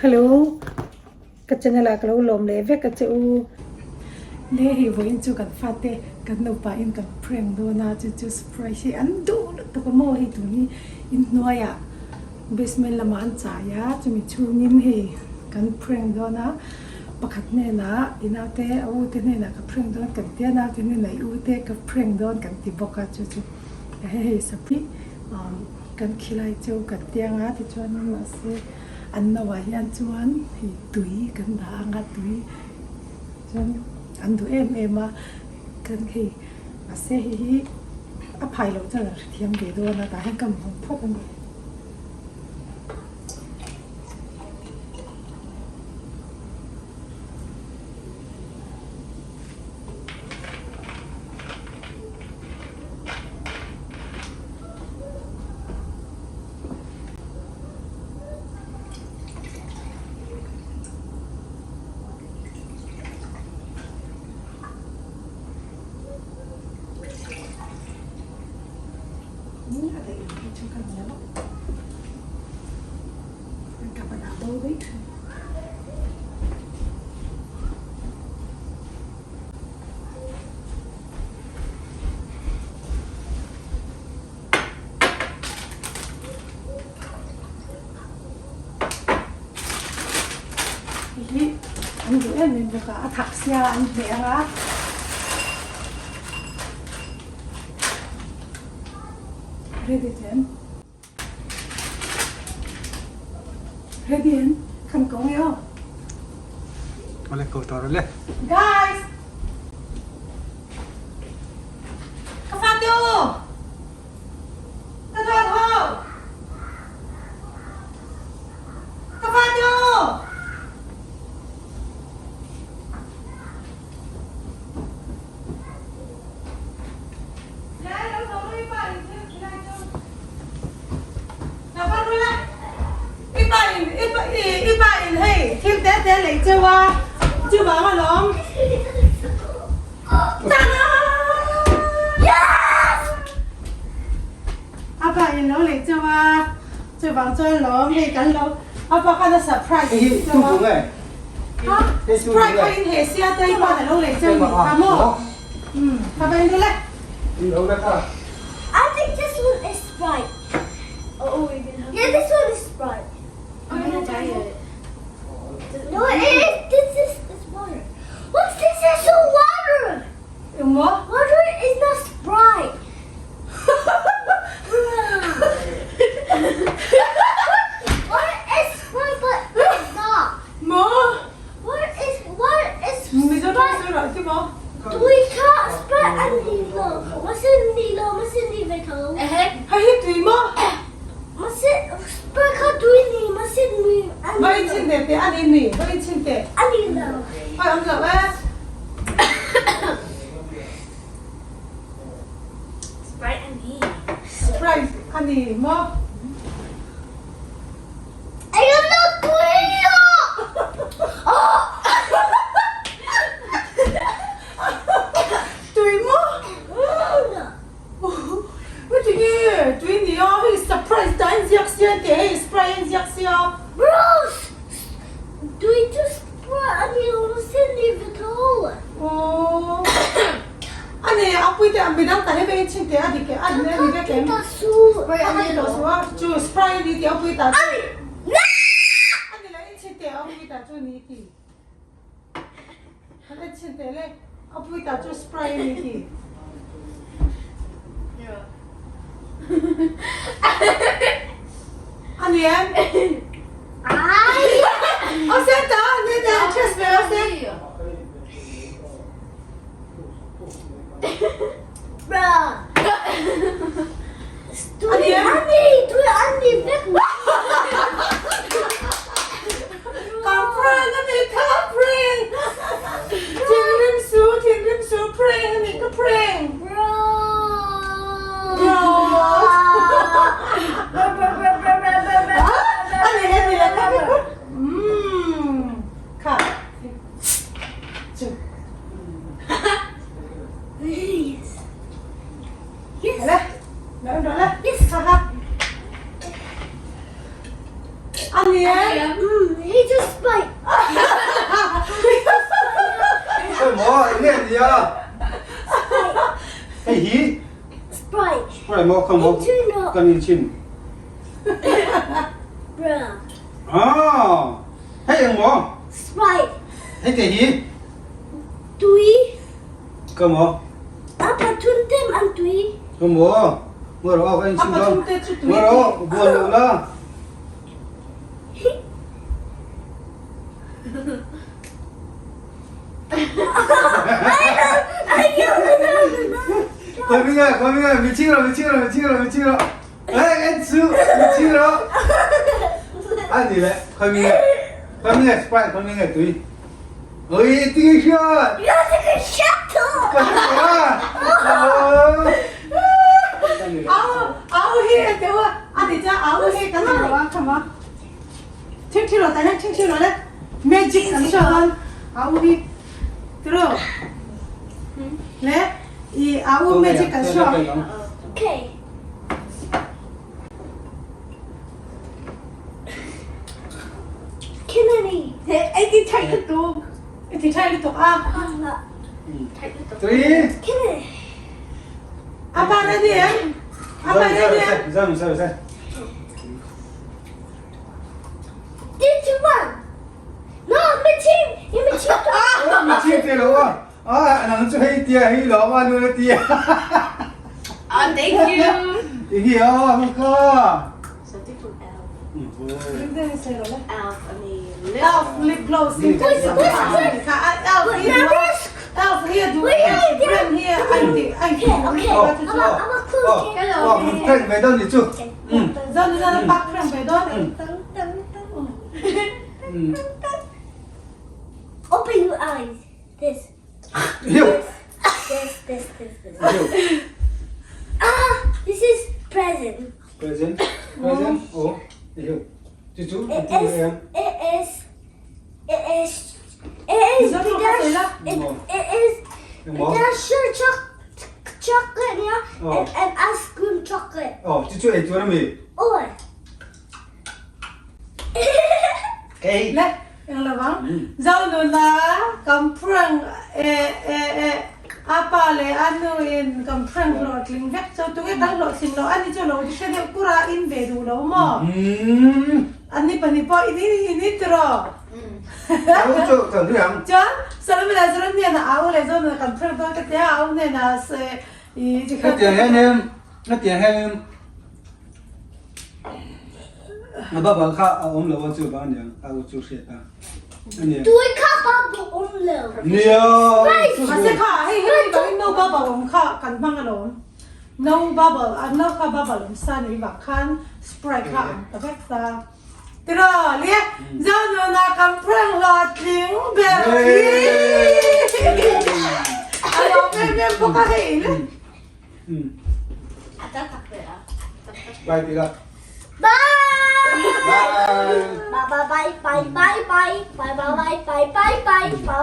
Hello ka channel ah ka lo lawm leh vek a che u. Le hei vawiin chu kan fate kan nupa in kan prank dawn a chu chu surprise hi an duh lutuk a maw hei tun hi inhnuaiah basement lamah an chai a chumi chhungin hei kan prank dawn a pakhat hnenah i naute a u te hnenah ka prank dawn kan tia naute hnenah i u te ka prank dawn kan ti bawk a chu chu hei hei sapui kan khilai cheu kan tiang a tichuanin mahse an no ah hian chuan hei tui kan dah ang a tui chuan an duh em em a kan hei mahse hei hi a phai loh chuan an hrethiam ve dawn a tah hian ka hmu phawt a ni. Hi an duh em em bawk a, a thak sia an hneh ang a. Ready tlem. Ready em? Kan ko nge aw. Ole ko tor le. Guys! Ka fa tu! Ka dawt ho! Ka fa tu! I pa in hei thil te te lei cheu a chuvang alawm A pa in lo lei cheu a chuvang chuan lawm hei kan lo a pa khan a surprise cheu a ha surprise kha in he sia te i pa in a lo lei cheu ni kha maw umm ka va in ru le. I think this one is Sprite. Oh, yeah, this one is Sprite. I'm gonna buy it. No, it is. This is it's water. What's this? Is so water. Engmaw? Water is not Sprite. Water is Sprite, but it's not. Maw? Water is water is Mizo Sprite. tawng sawi rah chu maw? Tui kha Sprite a ni lo. Mahse ni lo, mahse ni ve tho. Hei hi tui maw? Mahse Sprite kha tui ni, mahse nui a ni lo. Va inchhin teh teh a ni nui, va inchhin teh. A ni lo. Hei awm lo e. Sprite a ni. Sprite a ni maw? Tui maw? Heti hi tui ni a, hei surprise dah in ziak sia teh hei sprite in ziak sia. Aww ani a pui te midang ta hi vei chhin teh a dik e a ni vek em? Sprite a ni tawh suh a chu sprite a ni tih a pui ta chu ani la in chhin teh a pui ta chu ni tih an en chhin teh le a pui ta chu sprite a ni tih. A ni em? A sen ta a ni ta test ve a sen. A ni em? Ka prank a ni ka prank. Thinrim su thinrim su prank a ni ka prank. It's a Sprite. Khawi maw eng nge nia? Hei hi Sprite. Sprite maw khawi maw kan in chhin. Bruh. Ah hei eng maw? Sprite. Hei te hi? Tui. Khawi maw? A pathum tem an tui. Khawi maw? Ngawi rawh aw kan in chhin dawn. Ngawi rawh buan lo la. Khawi nge khawi nge mi ching rawh mi ching rawh mi ching rawh mi ching rawh eh en chu mi ching rawh a ni le khawi nge khawi nge sprite khawi nge tui oi ti hriat ka hria Au au hi teu a a ti cha au hi kan lo a khama Thil thil lo tah hian thil thil lo le magic an hria dawn a u hi tiro le i a u magic an hria ang. Okay. Kinani. Ei ti thai lutuk i ti thai lutuk a. Three. Kinani. Apa ready em? Apa ready em? Zan zan zan. Mi ching te lo a. A nang chu hei tia hei lo ma nu na tia. Oh, thank you. I hi a ma ka. Something from Elf. Elf Elf, I mean, lip. Elf lip gloss in ka elf hi elf hi du brand hi ai ti ai ti Oh, mình prank về đâu nhỉ chú? Ừ. Zan zan pak prank ve dawn. Ừ. Open your eyes. This. Hiểu. This, this, this, this. Hiểu. Ah, this is present. Present. Present. Ồ, hiểu. Chú chú, It chú is, em. it is, it is, it is, Is that what it, it is, Em bó. there's chocolate, yeah, Oh. and ice cream chocolate. Ồ, chú chú ấy chú nó mì. Oh. Ê. Le eng lovang. Zo nuna kan prank e e e apa le anu in kan prank lo tling vek cho tu nge kan lo tling lo ani chu lo ti hre deuh kura in ve duh lo maw. Ừ. Ani pahnih pawh in in in in tiraw. Áo chú chẳng thấy hàng. Chuan Solomon-a chuan hnenah au leh zawk nuna kan prank dawn ka ti a au hnenah se i ti Cái tiền hen em, cái tiền hen Mà ba bà kha ôm lo chú ba nè, au chú sẽ ta. Nè. Tui kha bubble om lo. Nè. Mahse kha hei hei vangin no bubble awm kha kan hmang alawm. No bubble a no kha bubble awm sa ni vang khan sprite kha ang ta vek ta. Tiraw le Zonuna kan prank hlawhtling ber hi. A lawm em em bawk a hei le. Bye tira. Bye. Bye. Bye bye bye bye bye bye bye bye bye bye bye bye bye.